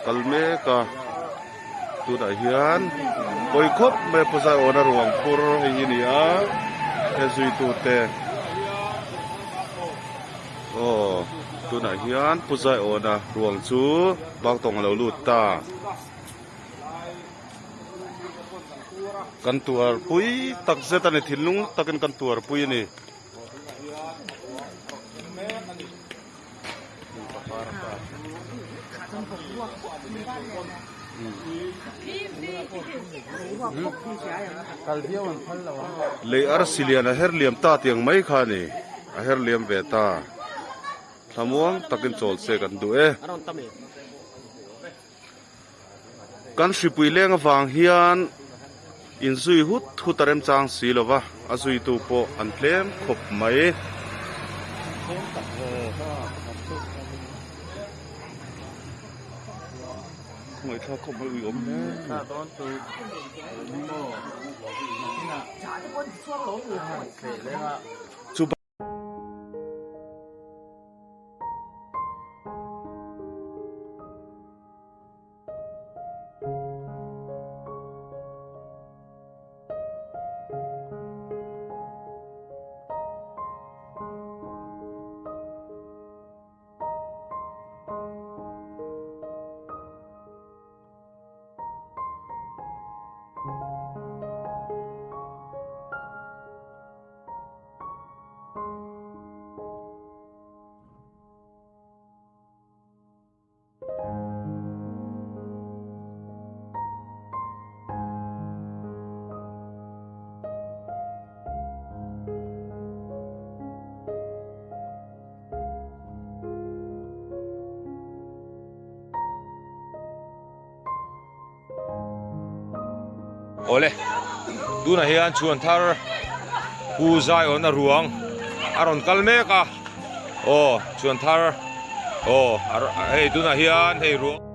kal mek a tunah hian pawi khawp mai a Pu Zaiawna ruang phur hei hi a ni a he zuitute aw tunah hian Pu Zaiawna ruang chu Baktawng a lo lut ta. Kan tuarpui tak zet a ni thinlung takin kan tuarpui a ni. Lei arsi lian a her liam ta tiang mai kha a ni a her liam ve ta thlamuang takin chawl se kan duh e. Kan hripui leng avang hian inzui hut hut a remchang si lo va, a zuitu pawh an tlem khawp mai. Khawngaihthlak khawp mai uiawm hle. Awle tunah hian chhuan thar pu Zaiawna ruang a rawn kal mek a aw chhuan thar aw hei tunah hian hei ruang.